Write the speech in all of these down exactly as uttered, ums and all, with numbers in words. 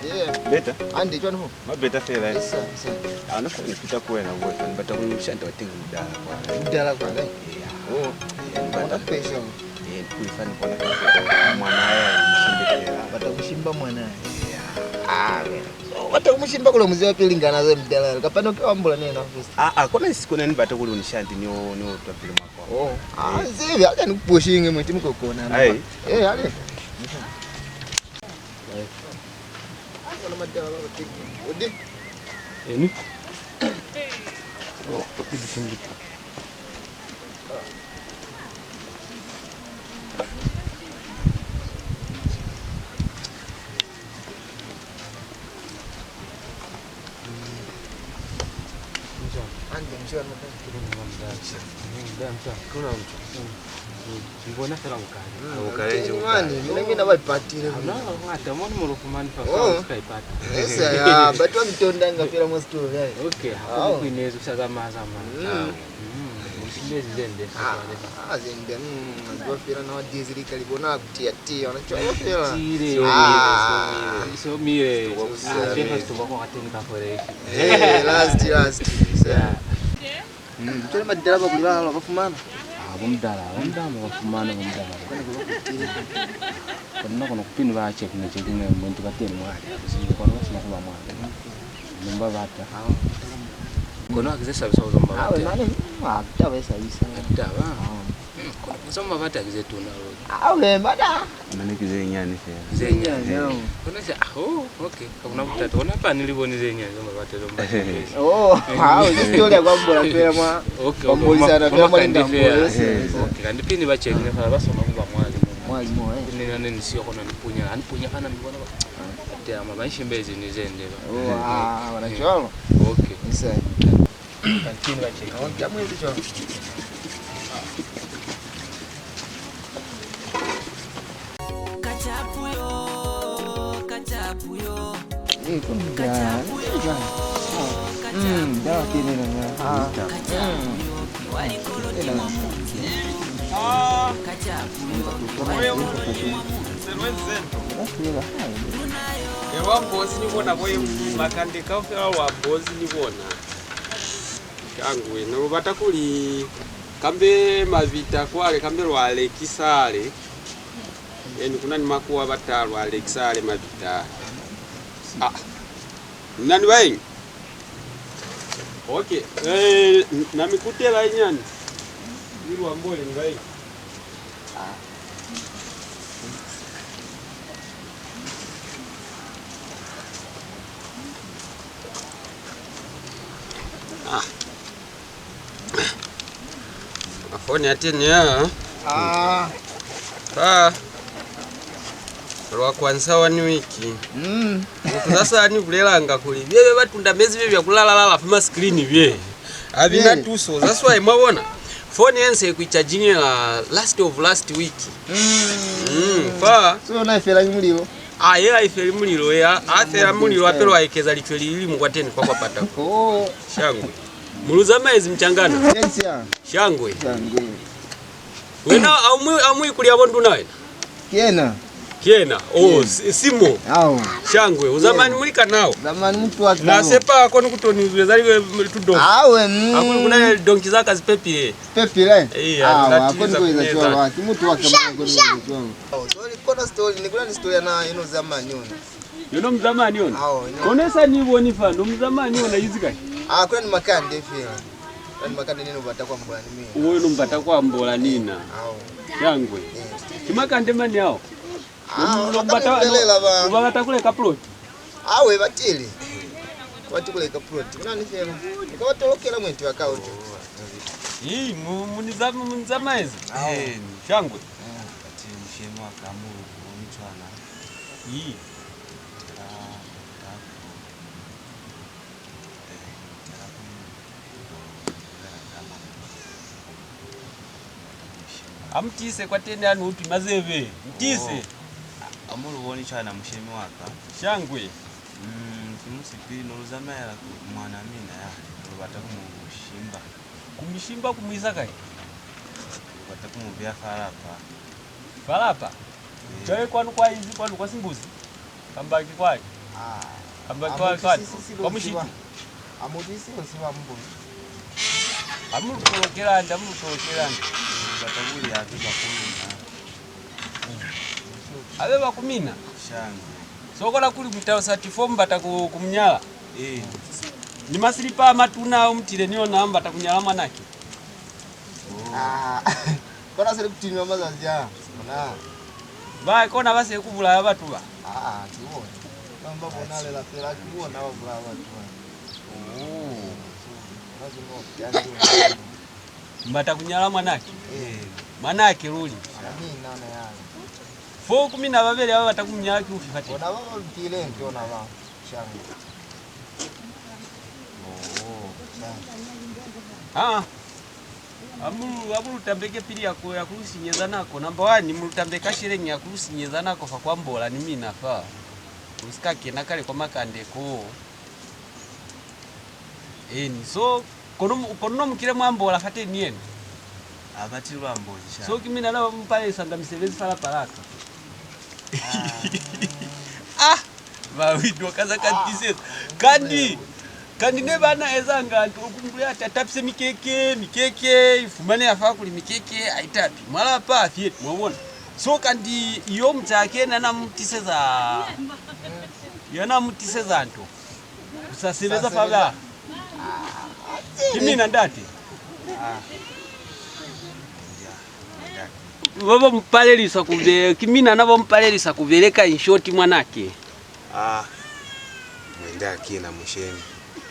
Eh, beta? Andi cwani ho? Ma beta fela, eh. Yes, sir, yes, sir. Ah, na fela ni fita ku wena, boy. Ni bata ku shanta wa teñi mudala kwa. Mudala kwa, eh? Yeah. Oh. Yeah, ni bata. Ona pesa. Eh, ni kuli fa ni bona kwa mwana ya ni shimbe fela. Bata ku shimba mwana. Yeah. Ah, man. Bata ku mu shimba kule muzi wa pili ngana ze mudala. Kapa no ke wa mbula nena first. Ah, ah, kona isi kona ni bata kuli unishandi ni o, ni o twa pili mwa kwa. Oh. Ah, zivi, acha ni ku pushing mwe timu ko kona. Ai. Eh, ale. Eni. Ande mzee wa mabaya. Kuna mtu. Mbona fela ukali? Ukali nje. Mani, mina mina ba ipatile. Na ngata moni mu lu fumani fa fa sika ipata. Yes, ya, batu ba mi tondanga fela mwa story, eh. Okay, ha ku ni kuinezo sa zama zama. Mm. Mm, mu shimbe zizende sa kwale. Ah, zende, mm, ziba fela na wa dizili kali bona kutia tia, ona cwalo fela. Tile. Ah. Somile, somile. Ah, cheka situba kwa kateni ka forex. Eh, last, last. Yeah. Mm, cwale madala ba kuli ba, ba fumana. Ah, bo mudala, bo mudala ba fumana, bo mudala. Kona kono kupini ba check ne check ne muntu ba teni mwale. Sisi kwa ba sina kuba mwale. Nomba bata. Kono akize sabisa uzomba bata. Ah, nani? Ah, taba esa isa. Taba. Ah. Kono uzomba bata akize tuna. Awe, mada. Mane ki ze nyani fela. Ze nyani. Ze nyani, eh. Kona se, ah, oh, okay. Hakuna butata. Kona pa ni li boni ze nyani, zomba bata, zomba bata. Oh, ah, u story ya kwa mbola fela mwa. Okay, kwa mbola sana fela mwa linga mbola. Yes, yes. Okay, kanti pini ba check ne fela ba soma kuba mwali. Mwali mo, eh. Ni na ne ni siyo kona ni punya, ani punya kana ni bona. Ate ama ba nshimbe ezi ni zende ba. Oh, ah, wana cwalo. Okay. Isa. Ewa mbozi ni bona boye makande kaufela wa mbozi ni bona. Shangwe, ne lu bata kuli kambe mabita kwale, kambe lwa lekisa ale. Eni, ku na ni makuwa ba ta lwa lekisa ale mabita. Ah, na ni baenyi? Okay, eh, na mi kutela inyani. Ni lu ambole ni baenyi. Ah. Mafoni a teni ya. Ah. Ah. Lwa kwanisa one week. Mm. Mutu sasa ni bulelanga kuli bye bye ba tundamezi bye bya ku lala lala fa ma screen bye. A bi na tuso. That's why mwa bona. Phone ye nse ku chargingela last of last week. Mm. Mm, fa. So na fela ki mulilo. Ah, ye ha i feli mulilo, ye ha fela mulilo, hape lwa ekeza licwe li li mu kwateni kwa kwa pata. Oh. Shangwe. Mu lu zamaezi mucangana. Yes, sir. Shangwe. Shangwe. Wena, a mu, a mu ikuli ya bo nduna wena? Ki yena. Ki yena. Oh, si-, Simo. Ao. Shangwe. U zamani mulikanao. Zamani mutu wa kalo. Na sepa a koni ku to ni zweza libe tudo. Awe, mm. A kuli ku na ni lidonki za ka zi pepile. Pepile? Ee, a koni ku eza cwalo. Ki mutu wa kalo, a koni ku eza cwalo. Oh, sorry, kona story, ni kona ni story ya na ino zamani yona. Yono muzamani yona? Ao, ino. Kone sa ni boni fa, no muzamani yona izi kai? Ah, kona ni makande fela. Kona ni makande ni no bata kwa mbola ni mina. Uwe no mbata kwa mbola nina. Ao. Shangwe. Eh. Ki makande mani ao? Ah, no mbata, no, ba bata ku leka plot. Awe batili. Bati ku leka plot. Kuna ni fela. Ni ka ba tolokela mwendi wa account. Ii, mu, mu ni zama, mu ni zamaezi. Ao. Eh, shangwe. Eh, ati mushemi wa ka mu, mu ni cwana. Ii. Ah, ah. Eh, ah. A mu tiise kwateni a ni utwi mazebe. Mu tiise. Oh. A, a mu lu boni cwana mushemi wa ka. Shangwe. Mm, ki musipili no lu zamaela ku mwana mina ya, no lu bata ku mu shimba. Ku mu shimba ku mu isa kai? Lu bata ku mu beya fa lapa. Fa lapa? Eh. Cwale kwanu kwa inzi kwanu kwa Simbuzi? Kamba ki kwani? Kamba kwa, kwa, kwa mushitu. A mu tisi ho si ba mbona. A mu lu tolokela hande, a mu lu tolokela hande. Bata kuli a fika ku luna. A be ba ku mina. Shangwe. So kona kuli mu talusa ati fo mu bata ku, ku mu nyala. Ee. Ni masilipa a matuna ao mu tile ni ona a mu bata ku nyala mwanake. Ah, kona se li ku tinywa mazazi a. Bona. Ba kona ba se ku bulaya batu ba. Ah, ki bona. Ba, ba bonalela fela ki bona ba bulaya batu ba. Oh. Kona se li ku tinywa. Mu bata ku nyala mwanake? Eh. Mwanake luli. Ana mina na ya. Fo ku mina babeli ba bata ku mu nyala ki ufi fate? Bona ba ba lukile nto na ba. Shangwe. Oh. Ah. A mu, a mu lu tambeke pili ya ku, ya ku lu sinyeza nako. Number one, mu lu tambeka sheleñi ya ku lu sinyeza nako fa ku ambola ni mina fa. Lu si ka kena kale kwa makande ko. Eni, so, kono mu, kono mu kile mwa ambola fateñi ni yena. A bati lu amboli sha. So, ki mina na ba mu palelisanga misebezi fa lapa la ka. Ah! Ba wi doka za ka tiseza. Kandi, kandi ne ba na ezanga nto, u kumbule a tatapise mikeke, mikeke, i fumaneha fa kuli mikeke a i tapi. Mwa lapa a fye, mwa bona. So, kandi yo mutake na na mu tiseza, ya na mu tiseza nto. Ku sa sebeza fa ba. Ki mina ndate. Ba ba mu palelisa ku be, ki mina na ba mu palelisa ku beleka, in short, mwanake. Ah, mwenda ki na mushemi.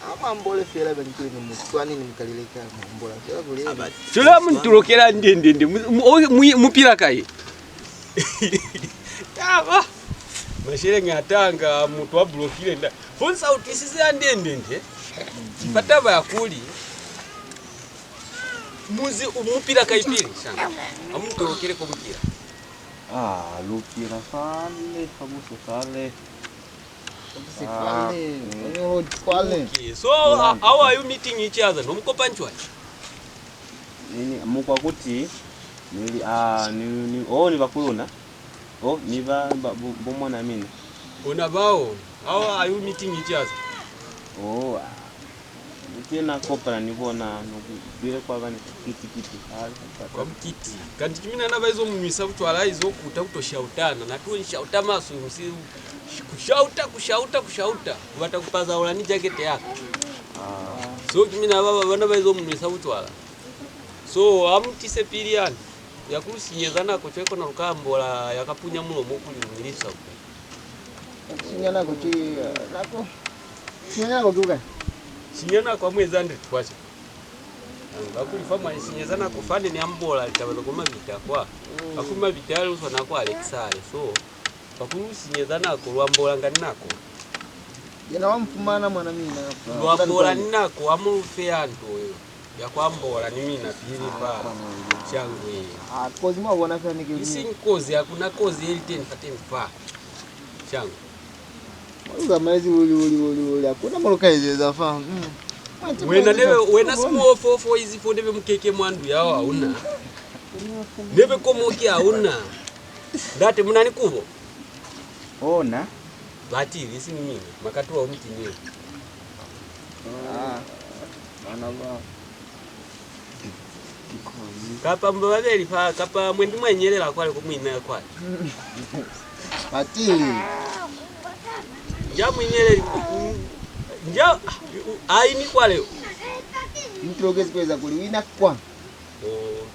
A mu ambole fela, bani kuli ni mu swani ni mu kalile ka mu ambola fela kuli. Cwale mu ntulukela ndendende, mu, mu, mu, mu pila kai? Taba. Masheleñi a tanga mutu a bulokile nda. Fo ni sa utwisisi hande-nde-nde, ki fa taba ya kuli muzi u mu pila kai pili, shangwe? A mu tolokele ko mu pila. Ah, lu pila fale, fa buso fale. Fale, ah, mm. Road fale. Okay, so, uh, how are you meeting each other? No mu kopani cwañi? Ni, ni, mukwa kuti, ni, ah, ni, ni, oh, ni bakuluna. Oh, ni ba, ba, bo, bo mwana mina. Ona bao, how are you meeting each other? Oh, ah, ni kile na kopana ni bona, no ku bile kwa ba ni kitikiti. Ah, kwa mukiti. Kanti ki mina na ba izo mu nwisa bucwala, izo kuta ku to shautana. Na to shauta maswe, musi, ku shauta, ku shauta, ku shauta. Ku bata ku pazaula ni jakete ya ka. Ah. So ki mina ba, ba, bana ba izo mu nwisa bucwala. So, a mu tise pili yani. Ya ku lu sinyeza nako, cwale kona lu ka ambola ya ka punya mulomo kuli lu mi lisa ku. Sinya nako ki, eh, nako. Sinya nako ki ukai? Sinya nako a mu eza hande kwacha. Ba kuli fa mwa ni sinyeza nako fane ni ambola litaba za kwa mabita kwa. Mm. A ku mabita ale u swana kwa Alexa ale. So, ba ku lu sinyeza nako, lu ambolanga ni nako. Yena wa mu fumana mwana mina. Lu ambola ni nako, a mu lu fe ya nto yo. Ya ku ambola ni mina pili fa. Shangwe. Ah, kozi mwa bona fela ni ke. Isiñi kozi, ha ku na kozi ye li teñi fa teñi fa. Shangwe. Mwa zamaezi uli, uli, uli, uli, ha ku na mo lu ka ezeza fa. Mm. Wena nebe, wena small four four izi fo nebe mukeke mwa ndu ya hao ha u na. Nebe komoki ha u na. Ndate, mu na ni kubo? Ona. Batili, isiñi mina. Makatuwa u mu timile. Ah, bana ba. Kapa mu ba babeli fa, kapa mwendi mwa inyelela kwale ku muina kwale. Batili. Nja mu inyeleli. Nja, a ini kwale. Ni tilokezi ku eza kuli u ina kwa. Oh.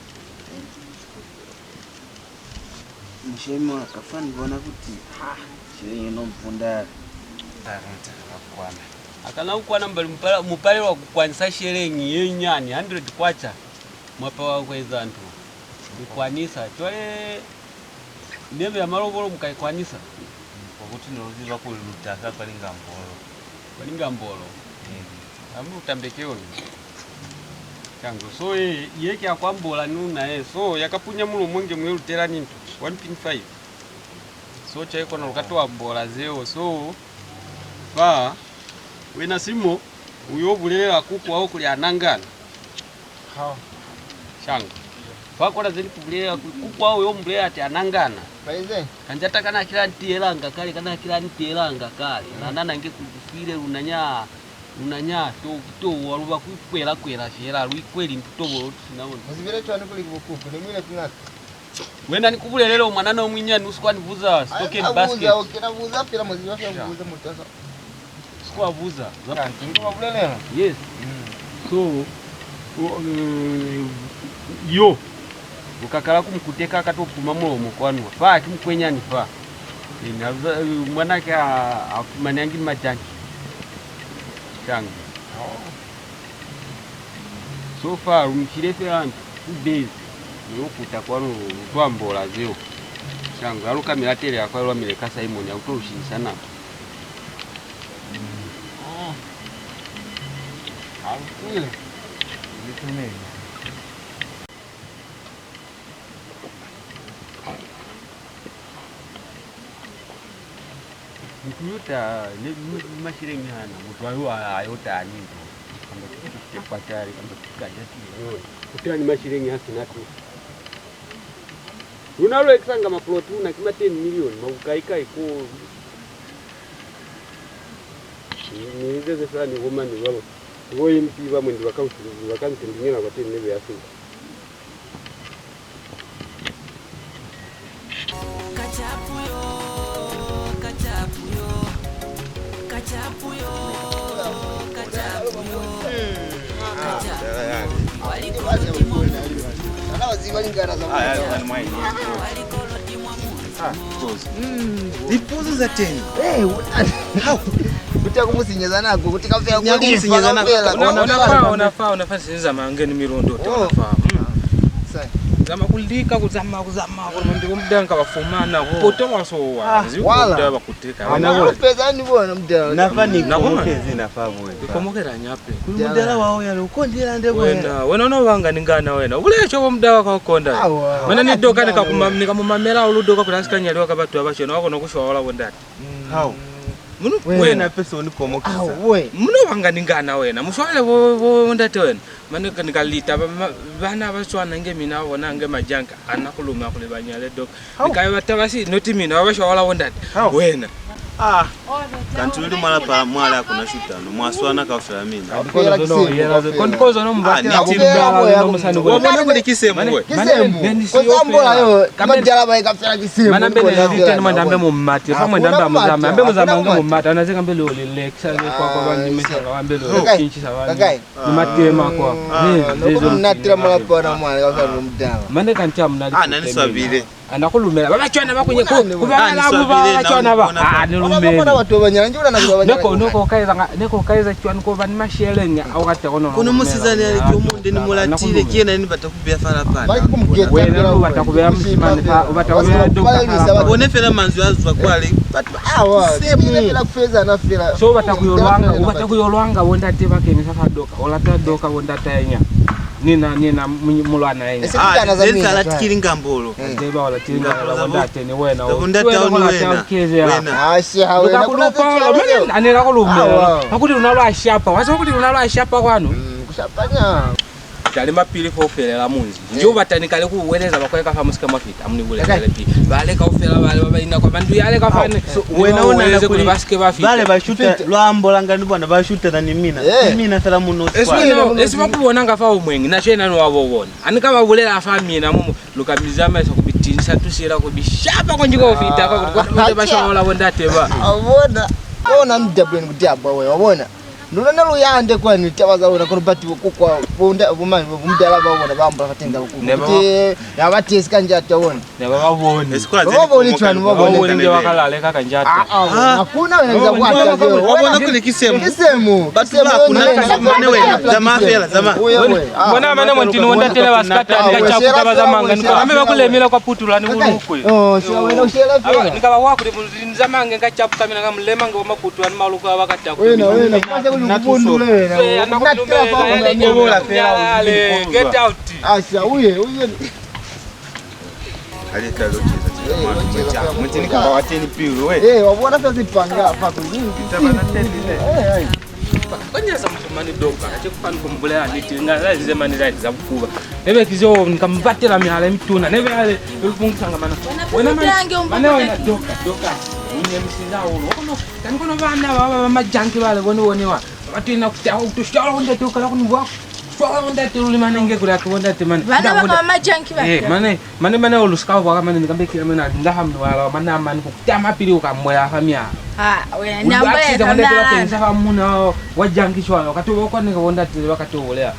Mushemi wa ka fa ni bona kuti, ha, sheleñi ye no mpundala. Ba rata ba kwana. A kana ku kwana mbali mu pala-, mu palelwa ku kwanisa sheleñi ye nyani, hundred kwacha. Mwa palelwa ku eza nto. Ku kwanisa. Cwale, nebe ya malobolo mu ka i kwanisa. Kwa kuti ne lu ziba kuli lu taha kwa lingambolo. Kwa lingambolo. Eh. A mu lu tambeke yona. Shangwe. So, ye, ye ki ya ku ambola ni luna ye. So, ya ka punya mulomo nge mu yo lutela ni nto. One pin five. So, cwale kona lu ka to ambola zeo. So, fa, wena Simo, u yo bulelela kuku wao kuli a nangana. Hao. Shangwe. Kwa kona ze ni ku bulelela kuli kuku wao yo mu bulela ati anangana. Baize. Kanjata kana kila ntielanga kale, kana kila ntielanga kale. Na, na nange ku file luna nya, luna nya, to, to, wa luba ku kwela, kwela fela, lu ikweli ntu to bo, tu sina bona. Mu zibile cwani kuli ki bo kuku, ni mwile ku ngaka? Wena ni ku bulelele o mwanana o munyinyani u si kwa ni buza stock and basket. Abuza, okay, na buza fela, mu ziba fela ku buza mutu asa. Si kwa buza. Kanti ni ku ba bulelela. Yes. Mm. So, o, eh, yo, u ka kala ku mu kuteka ka to puma mulomo kwanu. Fa, ki mukwenyani fa. Ina, eh, mwanake a, a fumanehangi ni majanki. Shangwe. Oh. So far, lu mu file fela two days. Ni yo kuta kwanu, lu to ambola zeo. Shangwe, ha lu ka mi latelela kwa lwa mi leka Simon, ha lu to lu shilisa nako. Mm. Ah. Ha lu kwile. Ni tumeli. Mutu yo ta, ne, ne, masheleñi hana, mutu ayo a, ayo ta ni nto. Kamba ki, ki, ki kwatale, kamba ki kaja tile. Yo, kutani masheleñi a sina tu. Luna lu ekisanga maploti una ki ma ten million, ma bukai kai ko. Ni, ni izeze fela ni bo mani babo. Bo M P ba mwendi ba ka, ba ka nse ndingela kwa ten nebe ya sina. Lipuzo za teni. Eh, u-, hao. Kuti akumusinyeza nako, kuti kafela kulifa, kafela. Ona fa, ona fa, ona fa. Sinza mange ni milondo, oh, ona fa. Mm. Sai. Zama kulika, kuzama, kuzama, kuli mwendi bo mudala ni ka ba fumana, ho. Poto wa so wa, ah, zi wala. Kuda ba kuteka. Ana bo. Upeza ni bona mudala. Na fa ni komokezi, na fa bo. Komokela nyape. Kuli mudala wao yale, u kondela nde bo. Wena, wena no banga ni ngana wena. Ubule cho bo mudala kwa konda. Awa. Mana ni doka ni ka kuma, ni ka mu mamela, u lu doka kuli a si ka nyaliwa ka batu ba bashona, wa kona ku shwa wala bo ndate. Mm. Hao. Muno wena. Wena pesa u ni komokisa. Awe. Muno banga ni ngana wena. Mushwale bo, bo ndate wena. Mane ka ni ka lita ba, ma, bana ba swana nge mina bona nge majanka. Ana ku luma kuli ba nyale doka. Hao. Ni ka ba taba si, noti mina, ba ba shwa wala bo ndate. Hao. Wena. Ah. Kanti luli mwa lapa, mwa la kuna shutano. Mwa swana kaufela mina. Kono zono, kono kono zono mubati. Ah, niti. Wa bona kuli ki semu we. Ki semu. Kwa sambola yo, ka madala ba ka fela ki semu. Mana mbele ya liteni mwa ndambe mu mati. Fa mwe ndambe mu zama, mbe mu zama nge mu mati. Ana ze kambe lo le lekisa le kwa kwa bangi mesa ka wambe lo kinchisa bangi. Ni matema kwa. Ah, eh, no zezo. Natira mwa lapa na mwana ka fela mudala. Mane kanti amuna. Ah, nani swabile. Ana ku lumela. Ba ba cwana ba kunye, ku, ku ba ba la ku ba ba cwana ba. Ah, ni lumeli. Neko, neko ka eza nga, neko ka eza cwana ko ba ni masheleñi a u rata kono. Kono musizana ya li ki yo munde ni mu latile, ki yena ni bata ku beya fa lapa na. Wena u bata ku beya mushimani fa, u bata ku beya doka fa lapa. Bone fela manzwi a zwa kwale. Awa, semu. Fela fela. So u bata ku yo lwanga, u bata ku yo lwanga bo ndate ba kenisa fa doka. U lata doka bo ndate enya. Nina, nina, mu-, mulwana enya. Ah, ze sa latikili ngambolo. Ze ba wala tinga ngambolo za bo ndate ni wena. Za bo ndate ni wena. Wena. Asi ha wena. Ku lupa, mane anela ku lumela. Awa. Hakuli luna lwa shapa. Wa ziba kuli luna lwa shapa kwanu. Mm, ku shapanya. Kale mapili fo felela munzi. Nje u bata ni kale ku weleza ba kweka fa musika mwa fita, mu ni bulele pi. Bale kaufela bale ba ba ina kwa mandu yale ka fani. Wena u nahana kuli ba sike ba fita. Bale ba shuta, lwa ambolanga ni bona ba shutana ni mina. Ni mina fela muno. Esi ba ku bonanga fa o mwengi, na shena ni wa bo bona. Ani ka ba bulela fa mina mu, mu lu ka mi zamaisa ku bitinisa tusela ku bishapa konji ka u fita kwa, kwa, kwa, ba shaola bo ndate ba. A bona. Bona mdabweni kuti abwa we, wa bona. Luna ne lu yande kwani taba za luna, kono batu bo kukwa, bo nda, bo mani, bo mdala ba bona ba ambola fateni za kuku. Kuti ya ba tesi kanjata bona. Ne ba ba boni. Ba ba boni cwani, ba ba boni. Ba boni nge ba ka laleka kanjata. Ah, ah, hakuna wena za kuata zeo. Wa bona kuli ki semu. Ki semu. Batu ba kuna mane wena, zama fela, zama. Bona mane mwendi ni wenda tele ba sikata ni ka chapu ka ba zamanga. Ni kwa kambe ba ku lemile kwa putula ni bulukwe. Oh, sha wena u shela fela. Ni ka ba wa kuli ni zamanga ni ka chapu ka mina ka mulema nge wa makutu ani maluko a ba ka taku. Wena, wena, kase kuli ku bundule wena. Ana ku lumela, get out. Asha, uye, uye. Ale ta lo cheza. Mwendi ni kamba wa teni pilu we. Eh, wa bona sasa zipanga fa ku. Taba na teni le. Eh, eh. Kanyeza mfumani Doka, ate kufani kumbulela niti, nga la zize mani za, za bukuba. Nebe kizo, ni ka mu batela mihala ye mituna, nebe ale, lu pungisanga mana. Wena mane, mane wena Doka, Doka. Unye misiza ulo. Kono, kani kono bana ba, ba, ba majanki bale, bone, bone wa. Batu ina kuta, kutu, shwala, ndate, ukala kuni bwa. Shwala, ndate, luli mane nge kula, kwa ndate, mane. Bana ba majanki ba. Eh, mane. Mane, mane, olu sika bwa ka mane, ni kambe kila mane, nga ha mwana wa mane, mane, ku kutama pili u ka mbola fa mia. Ah, wena, ni ambola fa mia. Sa fa muna wa janki shwalo, ka to ba kwaneka bo ndate ba ka to bolela.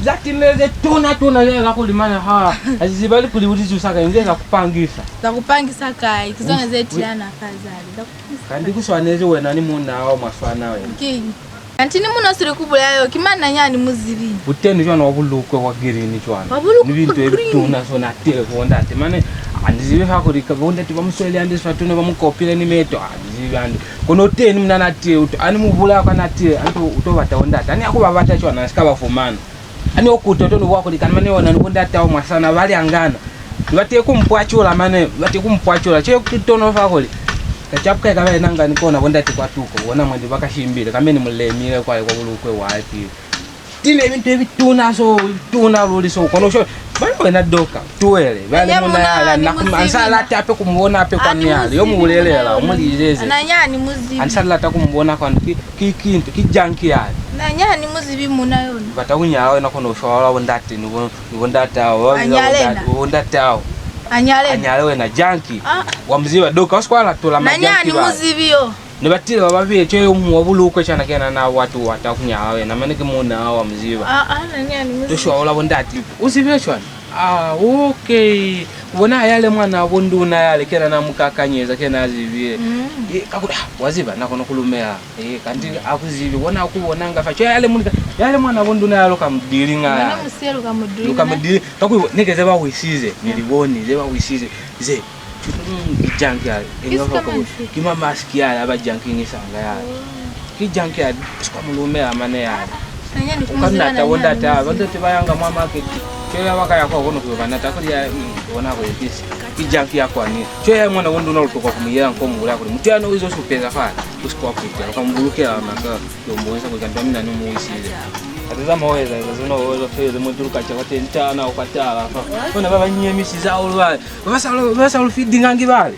Za timele ze tuna, tuna, ze za kuli mane, ha, a zi ziba li kuli u li zusa kai, nze za ku pangisa. Za ku pangisa kai, ki zona ze tiana fa zali. Za ku pangisa. Kanti ku swanezi wena ni muna wa mwa swana wena. Kiñi? Kanti ni muno sili ku bulaya yo, ki mani na nyani mu zibi? Ku teni cwana wa bulukwe wa girini cwana. Wa bulukwe wa girini. Ni bintu ye bituna so na tile ku bo ndate. Mane, a ni zibi fa kuli ka bo ndate ba mu sweli hande swa tuna ba mu kopile ni meto, a ni zibi hande. Kono u teni muna na tile, uto, a ni mu bulaya kwa na tile, a ni to, u to bata bo ndate. A ni ya ku ba bata cwana, a si ka ba fumana. A ni okuta to ni bwa kuli kana mane ona ni bo ndate ao mwasana ba lyangana. Ni bate ku mu pwacula mane, ni bate ku mu pwacula. Che ku tono fa kuli. Ka chapu ka ka ba ina nga ni kona bo ndate kwa tuko, bona mwendi ba ka shimbile, kambe ni mu lemile kwa, kwa bulukwe wa pili. Tine bintu ye bituna so, bituna luli so, kono sho, ba wena Doka, tuwele, ba le muna ya, na ku, a ni sa lata ape ku mu bona ape kwa ni yale, yo mu bulelela, u mu lizeze. Na nyani mu zibi. A ni sa lata ku mu bona kwa ki, ki, ki nto, ki janki yale. Na nyani mu zibi muna yona. Bata ku nyala wena kono shwala bo ndate ni bo, ni bo ndate ao, ba biza bo ndate, bo ndate ao. A nyale na. A nyale wena janki. Ah. Wa mu ziba Doka, u si ka latola majanki ba. Na nyani mu zibi yo. Ne ba tile ba babeli, cwale yo muñwi wa bulukwe cwana kena na watu wata ku nyala wena, mane ki muna wa mu ziba. Ah, ah, na nyani mu zibi. To shwala bo ndate. U zibile cwana? Ah, okay. Bona yale mwana wa bo nduna yale kena na mu kakanyeza, kena a zibile. Mm. Eh, kakuli, ah, wa ziba, na kona ku lumela. Eh, kanti a ku zibi, bona a ku bonanga fa. Cwale yale mulika, yale mwana wa bo nduna yale lu ka mu dilinga. Bona musiye lu ka mu dilinga. Lu ka mu dili-, kakuli ne ke ze ba wisize, ni li boni, ze ba wisize. Ze, mm, ki janki yale. Inga fa ko, ki ma mask yale a ba jankingisanga yale. Oh. Ki janki yale, u si ka mu lumela mane yale. U ka nata bo ndate, bo ndate ba yanga mwa market. Cwale ba ka ya kwa kono ku yo ba nata kuli ya, mm, bona kuli this. Ki janki ya kwani. Cwale ya mwana wa bo nduna lu tokwa ku mu yela nko mu bulaya kuli mutu yani u izo supeza fa. U si ka kutela, u ka mu bulukela maka. Yo mu bonisa kuli kanti mina ni mu wisize. Ate za mo eza, eza zona, o eza fele, mo tuluka cha kwa teni, tana, u ka tala fa. Bona ba ba nyemisize hahulu bale. Ba sa lu, ba sa lu feedingangi bale.